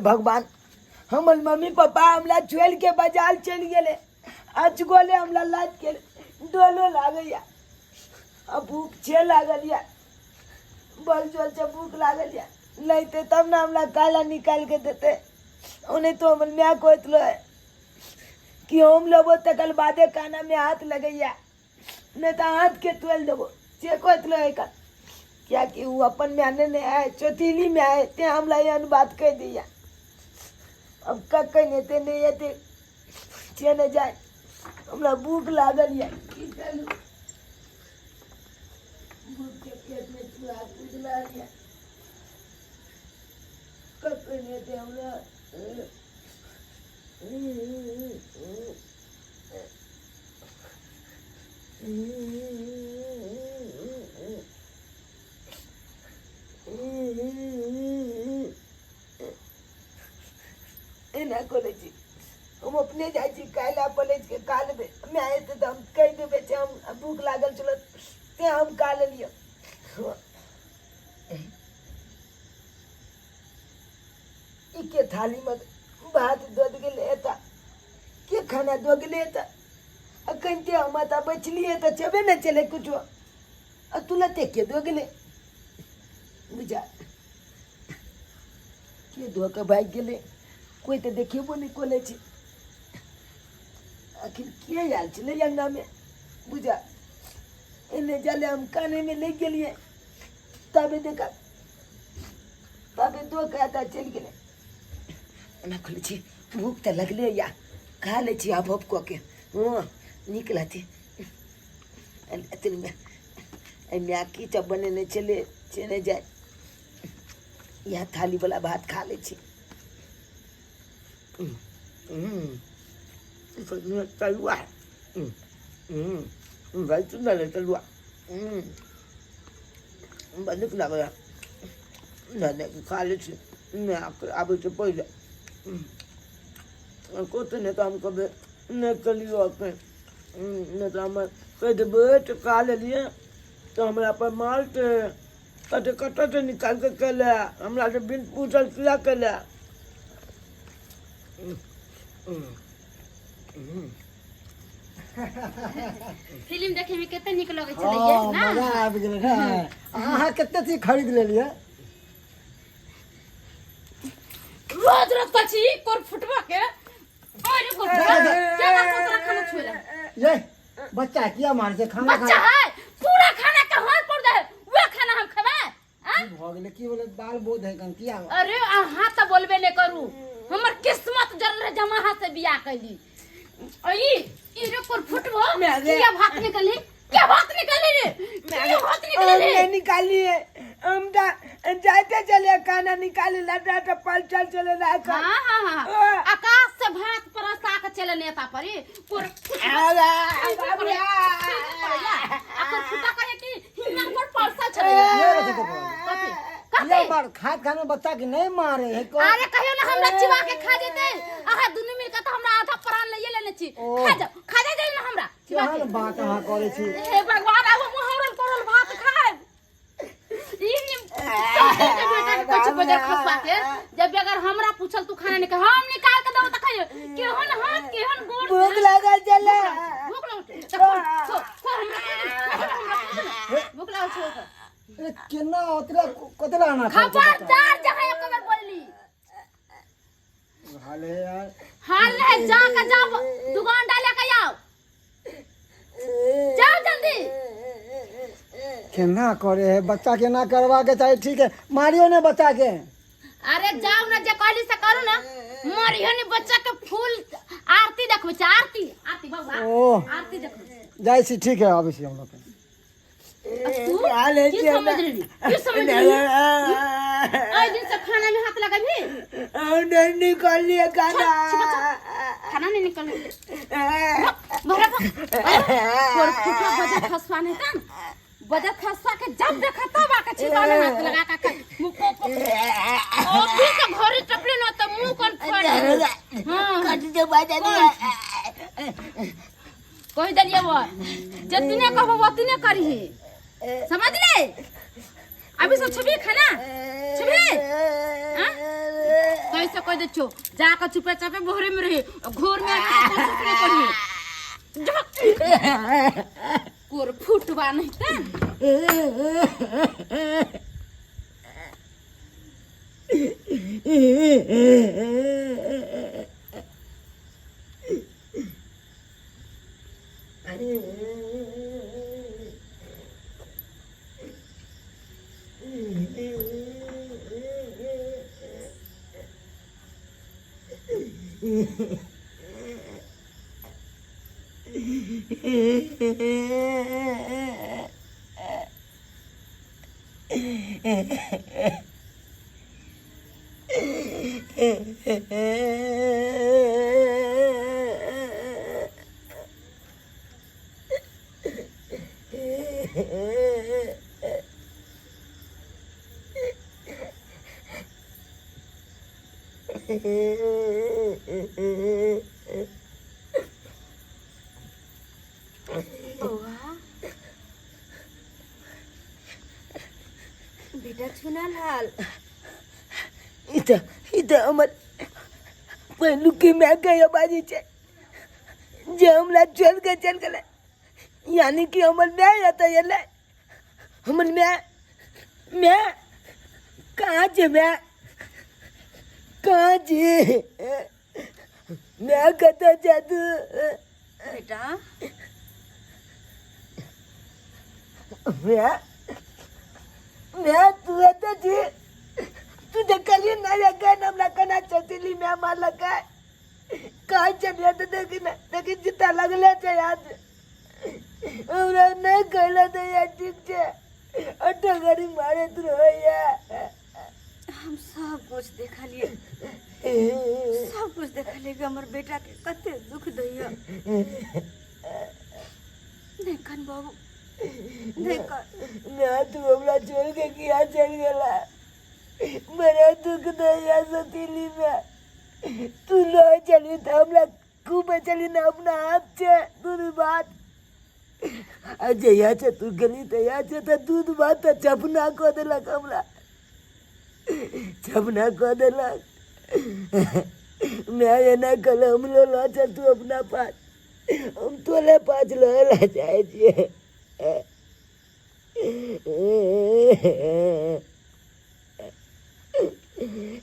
भगवान हमर mummy papa हमरा छोड़ि के बाजार चलि गेलै अचगोले हमरा लाद के डोलो लागैया आ भूख छे लागल यऽ बड़ जोरसँ भूख लागल यऽ लैते तब ने हमरा काला निकालि के देतै ओने तो हमर माय कहैत रहै कि हम लेबो तकर बादे खानामे हाथ लगैया नहि तऽ हाथके तोड़ि देबो से कहैत रहै का कियाकि ओ अपन माय नहि आय चौथीली माय आय तेँ हमरा एहन बात कहि दैया अब कखन हेतै नहि हेतै से नहि जाय हमरा भूख लागल यऽ की करू भूखके पेटमे चूहा कुदलल यऽ कखन हेतै हमरा। एना करै छी हम अपने जाइ छी काल्हि पलटि के खा लेबै माय एतै तऽ हम कहि देबै जे हम भूख लागल छल तेँ हम खा लेलियै। ई के थालीमे भात दऽ गेलै एतऽ के खाना दऽ गेलै एतऽ अखन ते हम एतऽ बचलियै तऽ छेबे नहि चलै कुछो आ तुरते के दऽ गेलै बुझा के धो कऽ भागि गेलै कोइ तऽ देखेबो नहि करै छै आखिर के आयल छलै अङ्गनामे बुझा एने जाले हम कानेमे लागि गेलियै तबे देखा तबे दो के एतऽ चलि गेलै। एना खोलै छी भूख तऽ लगले या खा लै छी हप हप कऽ के हँ नीक लगतै एतनीमे एहिमे की सब बनेने छलै से नहि जाय इएह थालीवला भात खा लै छी। तरुआ बड़ सुन्दर है तरुआ बड़ नीक लागैए नहि खा लै छी नहि आबै छै पहिले किछु नहि तऽ हम कहबै नहि केलियौ एखन नहि तऽ हमर कहि देबै तऽ खा लेलियै तऽ हमरा पर मारतै कहतै कतऽसँ निकालि कऽ केलए हमरा से बिन पूछल किया केलए। फिल्म देखे में कते नीक लगै छलै ये हँ ना मजा आबि गेलै ने अहाँ कते चीज खरीद लेलियै। रोज रोज कहै छी कोर फुटबा के अरे कोर फुटबा के बात तोरा खाना छुएला ये बच्चा किया मारै छै खाना बच्चा खा है पूरा खाना के हाथ पर दे वह खाना हम खेबै की भऽ गेलै की बोले बाल बोध है कन किया। अरे अहाँ तऽ बोलबे नहि करू हमर किस्मत जरल रहे जमा अहाँ से बियाह कैली ई ई रे कोर फुटबो किया भात निकली क्या भात निकली रे क्या भात निकली हम रे नहीं निकालिए हम जाते चले खाना निकाले लटा टप्पल चल चले रहा। हाँ हाँ हाँ आकाश से भात परसा के चले नेता परी कोर आ फुटा कहे कि हिना पर परसा चले ये रखे तो कथी ये कथी मार खात खाना बच्चा के नहीं मारे है को अरे कहियो ना हमरा चिबा के खा जेते अहाँ दुनू मिल के तो हमरा आधा प्राण लइए लेने छी। ओ। खा जाओ खा जा जाई ना हमरा चिबा के केहन बात अहाँ करै छी। हे भगवान अब हम हरल करल भात खाएब ई के बेटा के कुछ बजर खसवा के जब भी अगर हमरा पूछल तू खाना निकाल हम निकाल के दो त खाइयो केहन हाथ केहन गोड़ भूख लागल चले भूख लागल छै त खो खो खो हमरा खो दे, हमरा खो दे। भूख लागल छौ ओकर। अरे केना ओतला कतला आना खाइ छै बच्चा? खबरदार जहाँ एक बेर बोलली हाल है यार हाल नहीं जा के जाओ दुकान डाले के आओ जाओ जल्दी। केना करे है बच्चा के ना करवा के चाही ठीक है मारियो ने बच्चा के। अरे जाओ ना जे कहली से करू ना मरियो ने बच्चा के फूल आरती देखबै छै आरती आरती बाबा ओह। आरती देखबै छै। जाइ छी ठीक है आबै छी हम लोग के। तू की समझ रही की समझ रही ओइ दिन से खाना में हाथ लगबही नहीं निकालिए खाना खाना नहीं निकल भरा और फुटा बजा खसवा नहीं तन बजा खसवा के जब देखा तब आके छिपा में हाथ लगा के मुंह को को ओ भी तो घरे टपले न तो मुंह कोन फोड़ हां कट दे बजा दिया कहि देलियै वो जितने कहबो ओतने करही समझ ले अभी सब छुबी खाना छुबी हाँ? कैसे कह दै छियौ जा के चुपे चापे भोरे में रही घोर में आके कोशिश नहीं करिए जा कोर फुटवा नहीं त बौआ बेटा छुना लाल ई तऽ ई तऽ हमर पहिलुकी मायके आवाज छै जे हमरा छोड़ि के चलि गेलै यानी कि हमर माय एतऽ एलै हमर माय माय कहाँ छै माय कहाँ छै माय कतऽ छै तू बेटा माय माय तू एतऽ छी तू देखलियै नहि एखन हमरा केना चचेली माय मारलकै कहाँ चलिए तऽ देखी ने देखी जूता लगले छै हाथ हमरा नहि कहले तऽ यार ठीक छै ऑटो गाड़ी मारैत रहैया हम सब कुछ देखलिए सब कुछ देखलिए कि हमर बेटा के कते दुख दैया नहीं कन बाबू नहीं कन ना तू हमरा छोड़ के किया चल गेला बड़ा दुख दैया सतीली में तू नहीं चली तो हमरा खूब चली ना अपना हाथ से दूध भात आ जहिया से तू गेली तहिया से तऽ दूध भात तऽ चपना कऽ देलक हमरा चपना कऽ देलक मैं एना कहल हमरो लऽ चल तू अपना पास हम तोरे पास लऽ लए चाहै छियै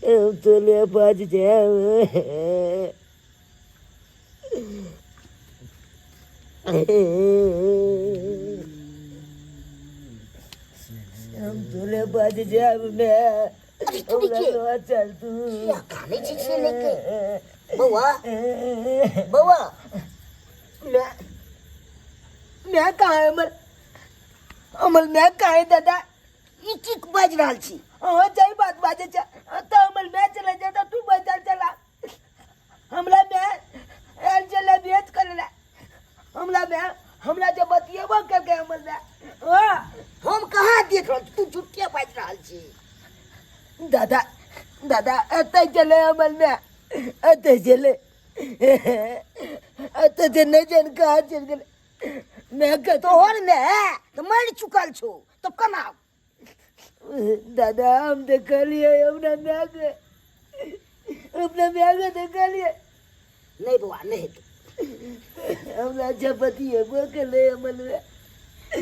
हम तोरे पास जायब हम तोरे पास जायब मैं अरे तू हमरा के लऽ चल तू किया कानै छी से लेके बौआ बौआ मैं मैं कहाँ है अमल अमल मैं कहाँ है दादा ई की बाजि रहल छी हाँ सही बात बाजे छै तो अमल मैं चला जाता तू बचा चला हमरा मैं आयल चले बेच कर ले हमरा मैं हमरा जे बतियेबो करके अमल मैं हाँ हम कहाँ देख रहल छी तू झूठे बाजि रहल छी दादा दादा एतऽ चले अमल मैं एतऽ चले एतऽ जे नहि जानि कहाँ चलि गेलै मैं कतऽ तोहर माय तऽ मरि चुकल छौ तब केना दादा हम देखलियै अपना मायके अपना मायके देखलियै नहि बौआ नहि हेतौ हमरा चपति हेबो केलै अमल माय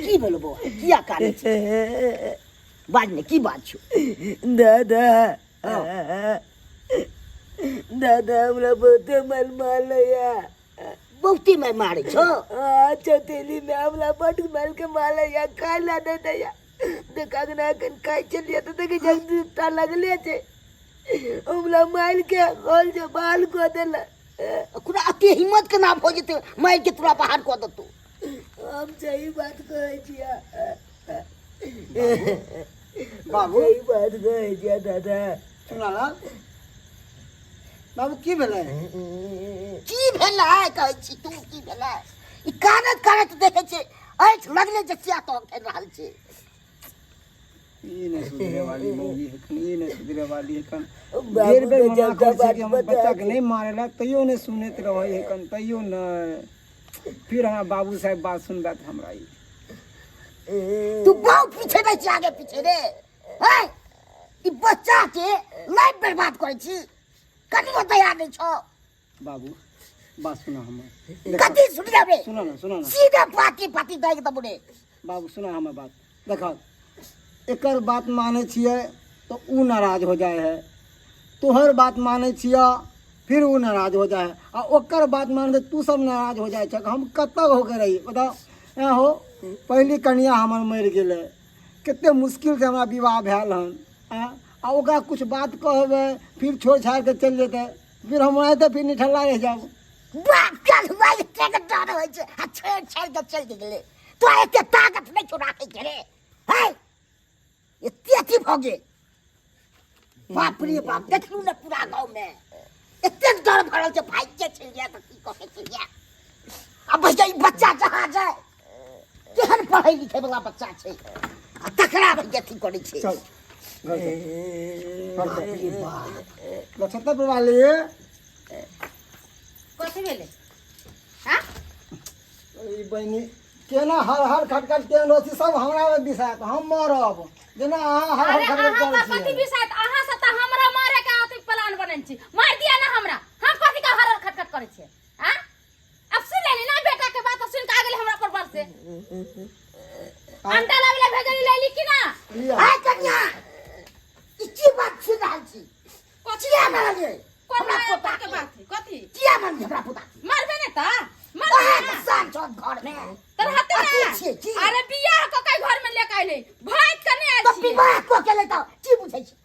की भेलौ बौआ किया कानै छी बाज ने की बात छौ दादा दादा हमरा बहुते मन मारलैया बहुते मारि मारै छौ अच्छा तेली में हमरा बड मार के मारलैया खाय ला दे दैया देखा के ना कन खाय चलिए तो देखे जल्दी ता लगले छे हमरा मार के होल जे बाल को देला ओकरा अते हिम्मत केना भऽ जेतै मारि के तोरा बाहर कऽ देतौ हम सही बात कहै छियै बाबू सही बात कहै छियै दादा चुनालाल बाबू की भेलै की भेलै कहै छी तू की भेलै ई कानत कानत देखै छै ऐठ लगले जे सिया तो खेल रहल छै ई नहि सुधरे वाली मौगी है कन ई नहि सुधरे वाली है कन बाबू बेर बेर के मना जब करै बात छै कि हमर बता बच्चाके नहि मारै लए तैयो नहि सुनैत रहै है कन तैयो नहि फिर हमरा बाबू साहेब बात सुनबैत हमरा ई तू बहुत पीछे नै छी आगे पीछे रे है ई बच्चा के लाइफ बर्बाद करै छी नहि छौ। बाबू बात सुना हमर। कथी सुन रे? सुना ना, सुना ना। सीधे पाती पाती दागि देबौ रे। बाबू सुना हमर बात। देखा एकर बात मानै छियै तऽ उ नाराज हो जाइ है, तोहर बात मानै छियै फिर उ नाराज हो जाइ है, आ ओकर बात मानते तू सब नाराज हो जाइ छह। हम कतऽ होके रही बताओ? एँ हो, पहली कनिया हमर मरि गेलै, कते मुश्किल से हमरा विवाह भेल हन। आँ, आ ओकरा कुछ बात कहबै फिर छोड़ छाड़ के चलि जेतै, फिर हम एतऽ फिर निठल्ला रहि जायब। बाप कलुआ एतेक डर होइ छै आ छोड़ि छाड़ि कऽ चलि गेलै। तोरा एते ताकत नहि छौ राखै के रे? है एते अथी भऽ गेल। बाप रे बाप, देखलू ने पूरा गाँवमे एतेक डर भरल छै, भागि के चलि जाय तऽ की कऽ सकै छियै। आ भैया ई बच्चा जहाँ जाय केहन पढ़ै लिखै वला बच्चा छै आ तकरा भैया अथी करै छै। चल घर चल, घर चल। बाप रे बाप। नक्षत्र वाली कथी भेलै? हाँ? ई बहिनी केना हर हर खटखट केहन रहै छी, सब हमरा मे बिसायत, हम मरब जेना अहाँ हर हर अरे खटखट अहाँ करै पर कथी छियै। बिसायत? अहाँ से तऽ हमरा मारे के अथी प्लान बनल छी। मार दिया ना हमरा, हम कथी के हर हर खटखट करै छियै? हाँ? अब सुन लेली ना बेटा के बात, सुन के आ गेलै हमरा पर बल से। अंडा लावे ला भेजली, लेली कि ना? लिअ। आय कन्या, ई की बात सुनि रहल छी? किया मारलियै कोन हमरा माया पोता के बात है? कथी किया मारलियै हमरा पोता के? मारबे ने तऽ मारबे अहाँ ना। के शान छौ घर में। तर हते अथी ना। छियै की? अरे बियाह क के घर में लेके अइलै, भाग के नहीं आयल तऽ छियै। विवाह कऽ के लेतौ की बुझै छी?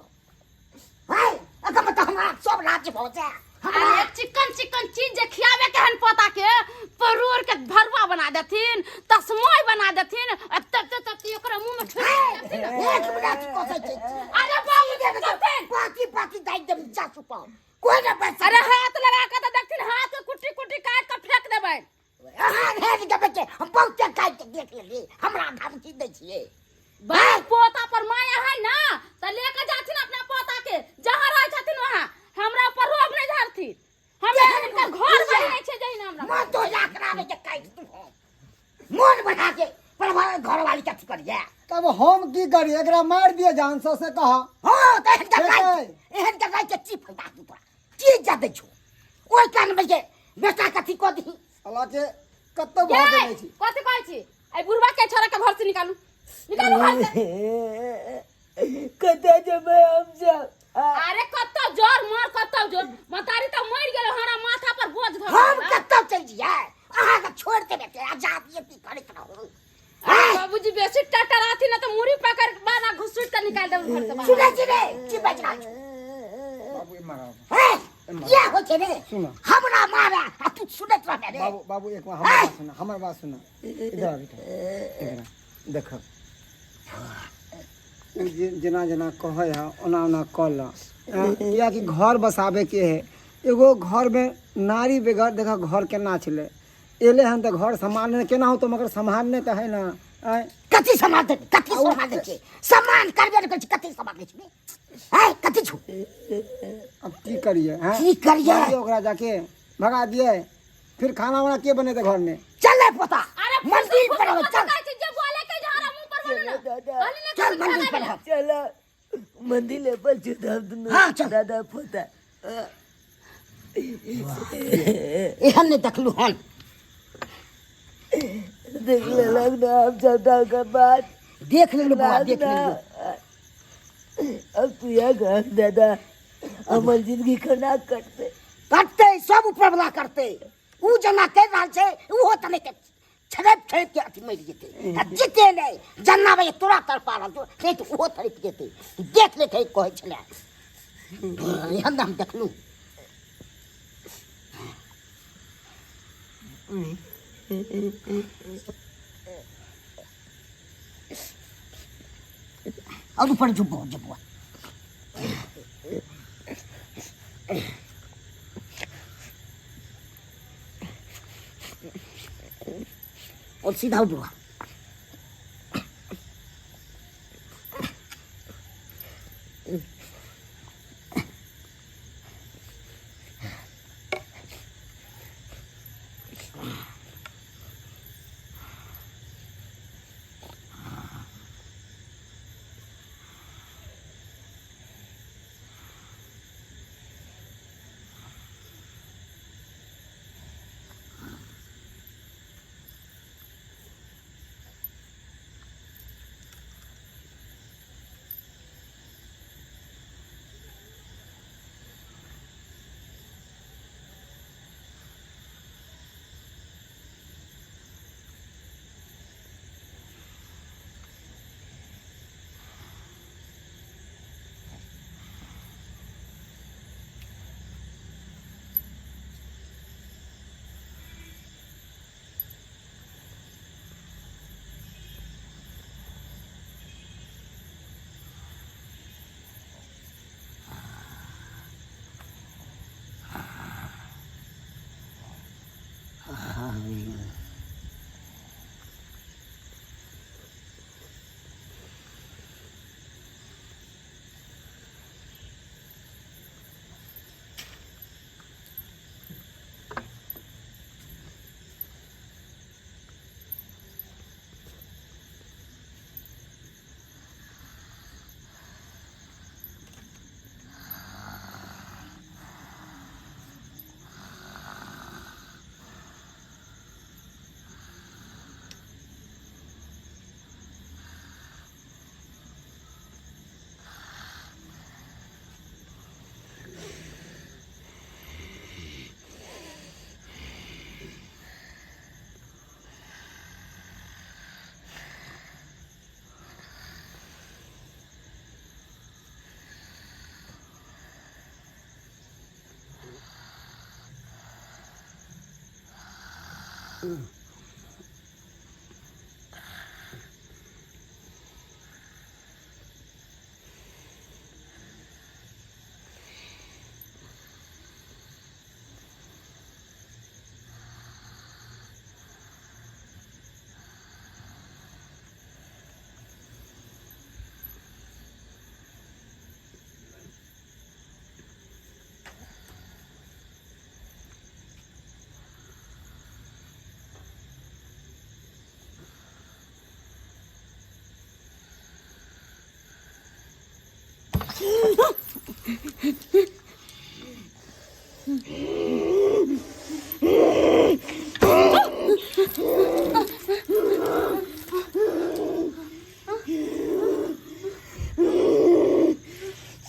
हाय एकर मतलब हमरा सब राज्य भऽ जाय हमरा। अरे चिकन चिकन चीज जे खियाबे के हन पोता के, परोड़ के भरुआ बना देथिन, तस्मय बना देथिन, आ तब तब तब ओकरा मुंह में ठुस देथिन। एक मिनट कसै छै? अरे बाबू देखथिन। पाकी पाकी दाइ देब चाचू पाव कोई ना पैसा। अरे हाथ लगा के तो देखथिन, हाथ के कुट्टी कुट्टी काट के फेंक देबै। अहाँ भेज देबै के हम बहुते काटि के देख लेली, हमरा धमकी दै छियै। बाप पोता पर माया है ना त लेके जाथिन अपना पोता के जहाँ रहै छथिन वहाँ, हमरा ऊपर रोब नहीं झाड़थिन। हमरा हिनकर घर बनी छै जहिना हमरा मन तो याकरा के काटि दू, हम मन बना के परिवार घरवाली कथी करिए? तब हम की करी? एकरा मारि दिअ जान से से कह। हाँ तऽ एहन के हेतै। काटि, एहन के काटि के की फायदा तू? तोरा की जा दै छौ ओहि कान में जे बेटा कथी कऽ दही? साला के कतौ भऽ गेल छी। कथी कहै छी? एहि बुढ़वा के छोड़ा के घर से निकालू, निकालू घर से। कतऽ जेबै हम सब? अरे कतौ जोर मार, कतौ जोर मतारी तऽ मरि गेल, हमरा माथा पर बोझ धऽ हम देलक। कतौ चलि जइयै, अहाँके छोड़ि देबै के आजाद की करैत रहू। अरे बाबूजी बेसी टटराथी ना तो मुड़ी पकड़ के बाना घुसूट के निकाल देब घर से बाहर। सुनै छी रे की बाजि रहल छौ? बाबू एम्हर आब। हे किया होइ छै रे? सुन। हमरा मारा आ तू सुनैत रहबे रे? बाबू, बाबू एक बार हमर बात सुन, हमर बात सुन। इधर आ बेटा, इधर आ। देख उ जेना जेना कहै है ओना ओना कऽ ल, कियाकि घर बसाबे के है। एगो घर में नारी बगैर देख घर केना छलै। एले हन तऽ घर सम्हारने केना होतो, मगर सम्हारने तऽ है ना। आँय कथी सम्हार देबै? कथी सम्हार दै छै? सम्मान करबे नहि करै छै, कथी सम्हार दै छै? हैं कथी छौ? अब की करिए? हैं की करिए? मारिए ओकरा जाके भगा दिए, फिर खाना वाना के बनेते घर में? चल रे पोता, अरे मंदिर पर हो, चल। कहै छी जे बोले के झाड़ा मुंह पर बोले ना। दादा। कहली ना चल कथी मंदिर खाना पर भेलै? हो। चलो मंदिर पर चुदाव दुनू। हाँ, चल। दादा पोता एहन नहि देखलू हन। देख लेलक ना हम सबटा के बात। देख लेलू बौआ, देख लेलू। अब तू यह घर दादा हमर जिंदगी केना कटतै? कटतै, सब ऊपर वाला करतै। उ जेना करि रहल छै ओहो तऽ नहि छड़पि छड़पि के अथी मरि जेतै आ जीते नहि जन्ना भैया तोरा तड़पा रहल छौ, नहि तऽ ओहो तड़पि जेतै। देख लेतै कहै छलै, एहन हम देखलू। और ऊपर झुको झुको और सीधा उठो।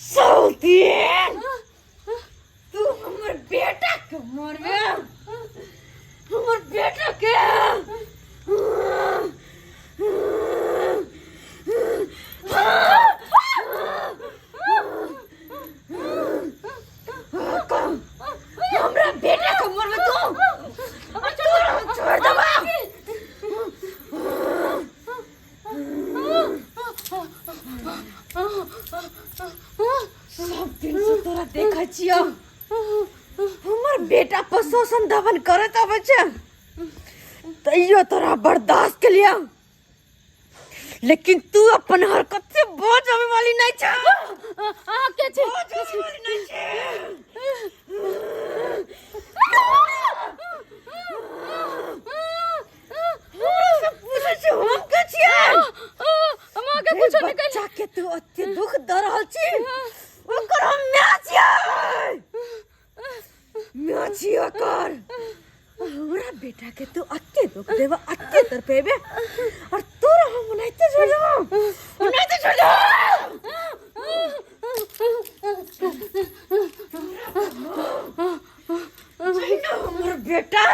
सौतीन तू हमर बेटा के मारबे हमर बेटा के हमरा बेटा के मरबे तू तोरा हम छोड़ देबा सब दिन से तोरा देखै छियौ हमर बेटा पर शोषण दमन करैत अबै छै तैयो तोरा बर्दाश्त के लिया लेकिन तू अपन हरकत से बच आवे वाली नहीं छ अहाँ के छी बच आवे वाली नहीं छ हमरा से पूछै छी हम के छियै हम अहाँके कुछो नहि बच्चा के तू अते दुख द रहल छी ओकर हम माय छियै माय छियै ओकर हमरा बेटा के तू अते दुख देबे अते तड़पेबे और तोरा हम ओनाहिते छोड़ देबो ओनाहिते छोड़ देबो जहिना हमर बेटा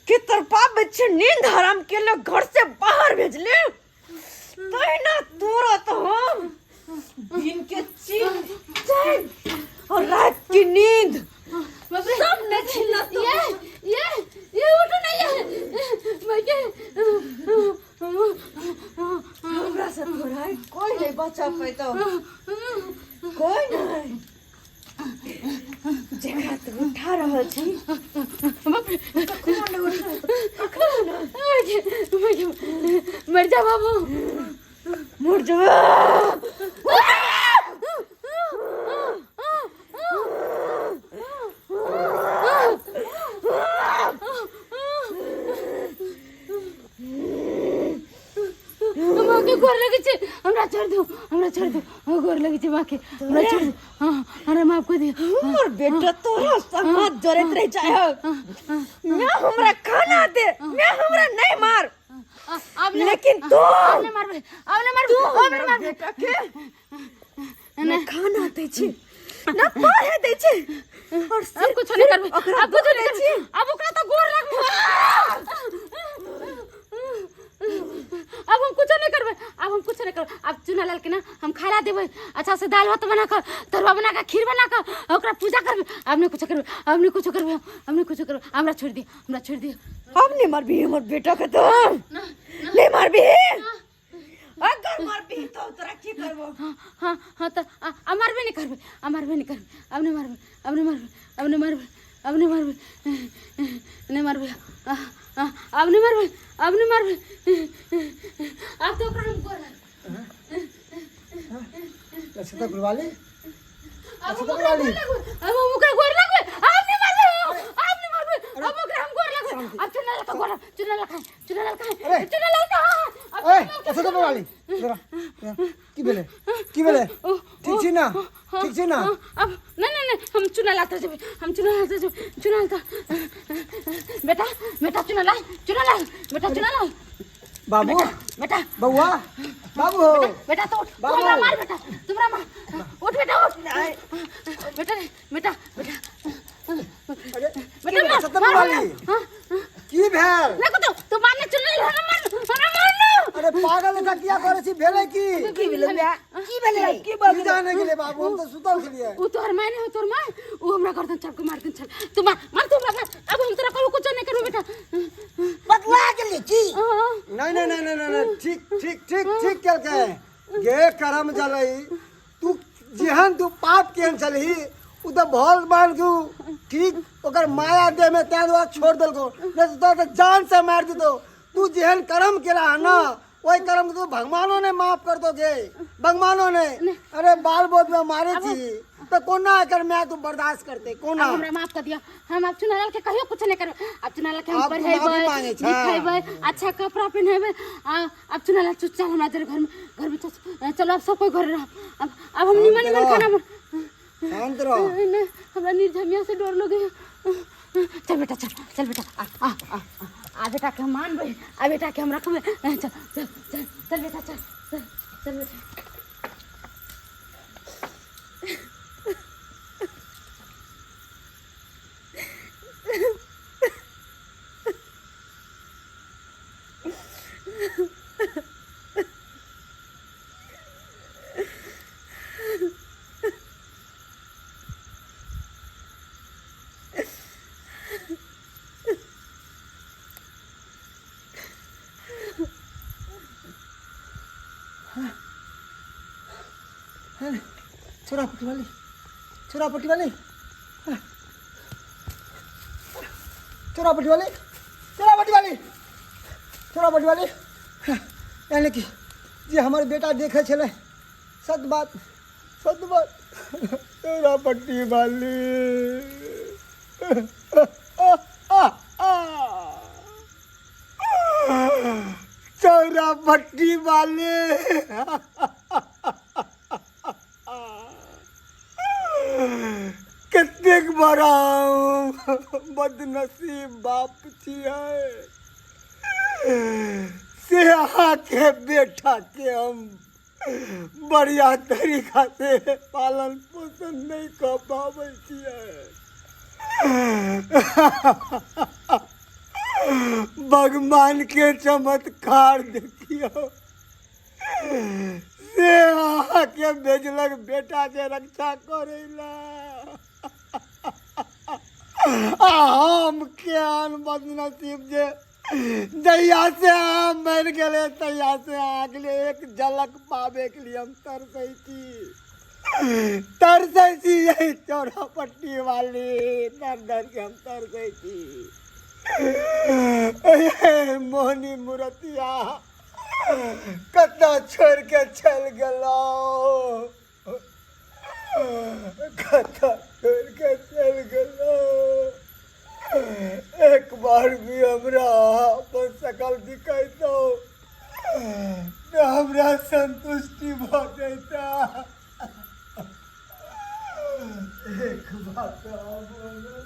के तरपा बच्चे नींद हराम के लोग घर से बाहर भेजले तहिना तोरा तो हम दिन के चीन चैन और रात की नींद सब ने छीना तो ये ये ये उठो ना ये मैं के हमरा से तोरा कोई नहीं बचा पैतो कोई नहीं जेकरा तू उठा रहल छी कखनो नहि उठत कखनो नहि मर जा बाबू मर जेबै माँ के गोर लगे छे हमरा छोड़ दो हमरा छोड़ दो हाँ, गोर लगे छे माँ के हमरा छोड़ दो हाँ हमरा माफ कर दियो हमर बेटा तोरा संग हाथ जोड़ैत रह जाय मैं हमरा खाना दे मैं हमरा नहीं मार अब नहीं लेकिन तू अब नहीं मारबे अब नहीं मारबे तू अब नहीं हमरा मारबे बेटा के ना खाना दै छी ना पढ़े दै छी और अब कुछ नहीं करबे ओकरा अब कुछ दुख नहीं दै छी करबे अब ओकरा तो गोर लगबे अब हम कुछ नहीं करबे अब हम कुछ नहीं करबे अब चुना लाल के ना हम खाना देबै अच्छा से दाल भात बना कर तरुआ बना कर खीर बना कर ओकरा पूजा करबे अब नहीं कुछ करबे अब नहीं कुछ करबे अब नहीं कुछ करबे हमरा छोड़ दियो हमरा छोड़ दियो अब नहीं मारबी हमर बेटा के तो नहीं मारबी अगर मारबी तो तोरा की करबो हाँ हाँ हाँ तो आ मारबे नहीं करबे आ मारबे नहीं करबे अब नहीं मारबे अब नहीं मारबे अब नहीं मारबे अब नहीं मारबे नहीं मारबे अब नहीं मारबे अब नहीं मारबे अब तो ओकरा हम गोर लक्षिता गुरवाली अब हम ओकरा गोर लगबे अब हम ओकरा गोर लगबे अब नहीं मारबे अब नहीं मारबे अब ओकरा हम गोर लगबे अब चुना लगा गोर चुना लगा चुना लगा अरे। चुना लगा अब ए लक्षिता गुरवाली इधर आ, इधर आ। की भेलै की भेलै ठीक छी ना ठीक छी ना अब नहीं नहीं नहीं हम चुना लाते जेबे हम चुना लाते जेबे चुना लाता बेटा बेटा चुना ला चुना ला बेटा चुना ला बाबू बेटा बउआ बाबू हो बेटा तो उठ तू बाबू। हमरा मार बेटा तुमरा मार उठ बेटा उठ बेटा बेटा बेटा अरे बेटा मार सत्तर मार वाली हमरा। हाँ, हाँ। की भेल नहीं कुछ तू मारने चुना ला हमरा मार हमरा मार ना अरे पागल जकाँ किया करै छी भेलै की की भेलै की भेलै की की जाने गेलै बाबू हम तऽ सुतल छलियै उ तोहर माय नहीं हो तोहर माय उ हमरा गर्दन चाप के मार देन छल। तू मार, मार तू हमरा मार। अब हम तोरा कबो कुछ नहीं करबो बेटा। बदला गेली की? हाँ। नहीं नहीं नहीं नहीं नहीं, ठीक ठीक ठीक ठीक केलकै गे करम जलई तू जेहन तू पाप केहन चलही उ तऽ भल मान तू ठीक ओकर माया देह में तैं दुआरे छोड़ देलको, नहीं तो तोरा तऽ जान से मार देतो। तू जेहन करम केला है ना वही करम तो भगवानो ने माफ कर दो गे, भगवानो ने। अरे बाल बोध में मारे छी तो कोना एकर माय तू बर्दाश्त करते कोना? अब हमरा माफ कर दिया, हम अब चुनालाल के कहियो कुछ नहीं करबे। अब चुनालाल के हम अब तू माफी पढ़ेबै, मांगे छे। लिखेबै, अच्छा कपड़ा पहनेबै। अब चुनालाल चुप चल हमरा जरे घर में, घर में चल, चलो अब सब कोई घर रह। अब हम निमन निमन खाना शांत रहो। नहीं, हमरा निर्झमिया से डर लगे। चल बेटा चल, चल बेटा, आ, आ, आ, आ, आ बेटा के हम मानबै, आ बेटा के हम रखबै। चल, चल, चल, चल बेटा, चल, चल, चल बेटा। छोरा पट्टी वाली, छोरा पट्टी वाली, छोरा पट्टी वाली, छोरा पट्टी वाली, छोरा पट्टी वाली। यानी कि जे हमर बेटा देखे छलै, सत बात, सत बात, छोरा पट्टी वाली। चौरा पट्टी वाले। कतेक बड़ा बदनसीब बाप छियै से अहाँके बेटा के हम बढ़िया तरीका से पालन पोषण नहीं कऽ पाबै छियै। भगवान के चमत्कार देखियौ से अहाँके भेजलक बेटा के रक्षा करै ला, आ हम केहन बदनसीब जे जहिया से अहाँ मरि गेलै तहिया से अहाँके लिए एक झलक पाबैके लिए हम तरसै छी, तरसै छी। यही चौरा पट्टी वाली दर दर के हम तरसै छी। मोहनी मूर्तिया कतऽ छोड़ि के चलि गेलहुँ, कतऽ छोड़ि के चलि गेलहुँ। एक बार भी हमरा अपन शकल दिखैतौ तऽ हमरा संतुष्टि भऽ जैता। एक बार तऽ आब हमरा